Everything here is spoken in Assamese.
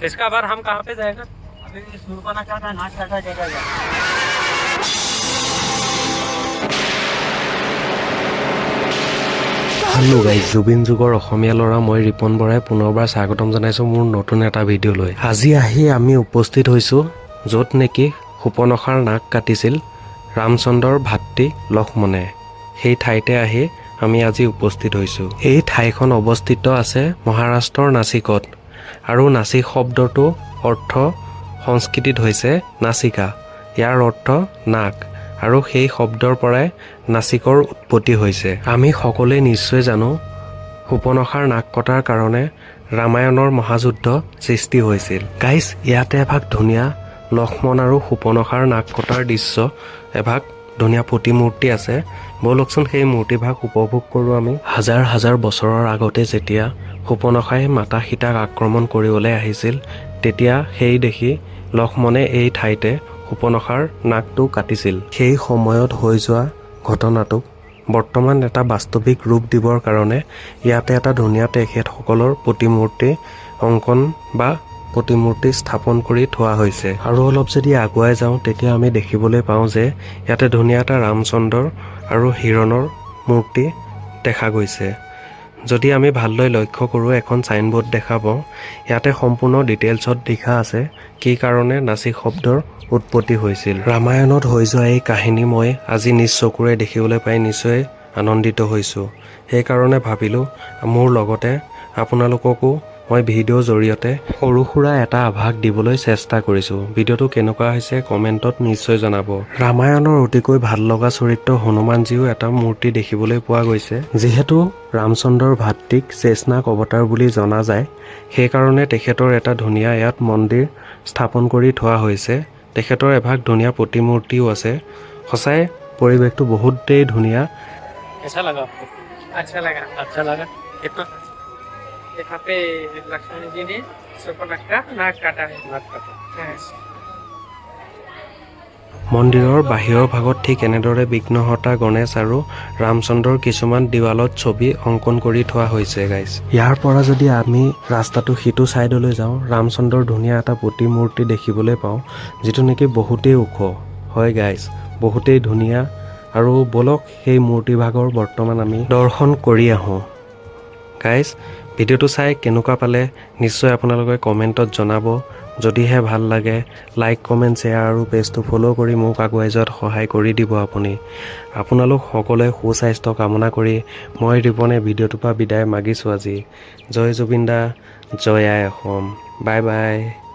इसका बाद हम कहाँ पे जाएगा? अभी शूर्पणखा का नाक काटा जगह है। হেল্ল' গাইজ, জুবিন যুগৰ অসমীয়া ল'ৰা মই ৰিপন বৰাই পুনৰবাৰ স্বাগতম জনাইছোঁ মোৰ নতুন এটা ভিডিঅ'লৈ। আজি আহি আমি উপস্থিত হৈছোঁ য'ত নেকি শূৰ্পনখাৰ নাক কাটিছিল ৰামচন্দ্ৰৰ ভাতৃ লক্ষ্মণে। সেই ঠাইতে আহি আমি আজি উপস্থিত হৈছোঁ। এই ঠাইখন অৱস্থিত আছে মহাৰাষ্ট্ৰৰ নাচিকত আৰু নাচিক শব্দটো অৰ্থ সংস্কৃতিত হৈছে নাচিকা। ইয়াৰ অৰ্থ নাক আৰু সেই শব্দৰ পৰাই নাচিকৰ উৎপত্তি হৈছে। আমি সকলোৱে নিশ্চয় জানো, শূৰ্পনখাৰ নাক কটাৰ কাৰণে ৰামায়ণৰ মহাযুদ্ধ সৃষ্টি হৈছিল। গাইজ, ইয়াতে এভাগ ধুনীয়া লক্ষ্মণ আৰু শূৰ্পনখাৰ নাক কটাৰ দৃশ্য এভাগ ধুনীয়া প্ৰতিমূৰ্তি আছে। ব'লকচোন, সেই মূৰ্তিভাগ উপভোগ কৰোঁ আমি। হাজাৰ হাজাৰ বছৰৰ আগতে যেতিয়া শূৰ্পনখাই মাতা সীতাক আক্ৰমণ কৰিবলৈ আহিছিল, তেতিয়া সেই দেখি লক্ষ্মণে এই ঠাইতে শূৰ্পনখাৰ নাকটো কাটিছিল। সেই সময়ত হৈ যোৱা ঘটনাটোক বৰ্তমান এটা বাস্তৱিক ৰূপ দিবৰ কাৰণে ইয়াতে এটা ধুনীয়া তেখেতসকলৰ প্ৰতিমূৰ্তি অংকন বা প্ৰতিমূৰ্তি স্থাপন কৰি থোৱা হৈছে। আৰু অলপ যদি আগুৱাই যাওঁ, তেতিয়া আমি দেখিবলৈ পাওঁ যে ইয়াতে ধুনীয়া এটা ৰামচন্দ্ৰৰ আৰু হিৰণৰ মূৰ্তি দেখা গৈছে। যদি আমি ভালদৰে লক্ষ্য কৰোঁ, এখন চাইনবোৰ্ড দেখা পাওঁ। ইয়াতে সম্পূৰ্ণ ডিটেইলছত লিখা আছে কি কাৰণে নাচিক শব্দৰ উৎপত্তি হৈছিল। ৰামায়ণত হৈ যোৱা এই কাহিনী মই আজি নিজ চকুৰে দেখিবলৈ পাই নিশ্চয় আনন্দিত হৈছোঁ। সেইকাৰণে ভাবিলোঁ, মোৰ লগতে আপোনালোককো মই ভিডিঅ'ৰ জৰিয়তে সৰু সুৰা এটা আভাস দিবলৈ চেষ্টা কৰিছোঁ। ভিডিঅ'টো কেনেকুৱা হৈছে কমেণ্টত নিশ্চয় জনাব। ৰামায়ণৰ অতিকৈ ভাল লগা চৰিত্ৰ হনুমানজীও এটা মূৰ্তি দেখিবলৈ পোৱা গৈছে। যিহেতু ৰামচন্দ্ৰৰ ভাতৃক শেষনাগ অৱতাৰ বুলি জনা যায়, সেইকাৰণে তেখেতৰ এটা ধুনীয়া ইয়াত মন্দিৰ স্থাপন কৰি থোৱা হৈছে। তেখেতৰ এভাগ ধুনীয়া প্ৰতিমূৰ্তিও আছে। সঁচাই পৰিৱেশটো বহুতেই ধুনীয়া। कैसा लगा आपको? अच्छा लगा। अच्छा लगा? कितना? यहाँ पे लक्ष्मण जी ने शूर्पणखा का नाक काटा है। नाक काटा। हाँ। মন্দিৰৰ বাহিৰৰ ভাগত ঠিক এনেদৰে বিঘ্নহৰ্তা গণেশ আৰু ৰামচন্দ্ৰৰ কিছুমান দেৱালত ছবি অংকন কৰি থোৱা হৈছে। গাইজ, ইয়াৰ পৰা যদি আমি ৰাস্তাটো সিটো ছাইডলৈ যাওঁ, ৰামচন্দ্ৰৰ ধুনীয়া এটা প্ৰতিমূৰ্তি দেখিবলৈ পাওঁ, যিটো নেকি বহুতেই ওখ হয়। গাইজ, বহুতেই ধুনীয়া আৰু ব'লক, সেই মূৰ্তিভাগৰ বৰ্তমান আমি দৰ্শন কৰি আহোঁ। গাইজ, ভিডিঅ'টো চাই কেনেকুৱা পালে নিশ্চয় আপোনালোকে কমেণ্টত জনাব। যদিহে ভাল লাগে, লাইক, কমেণ্ট, শ্বেয়াৰ আৰু পেজটো ফ'ল' কৰি মোক আগুৱাই যোৱাত সহায় কৰি দিব আপুনি। আপোনালোক সকলোৱে সুস্বাস্থ্য কামনা কৰি মই ৰিপনে ভিডিঅ'টোৰ পৰা বিদায় মাগিছোঁ আজি। জয় জুবিন দা, জয় আই অসম। Bye bye.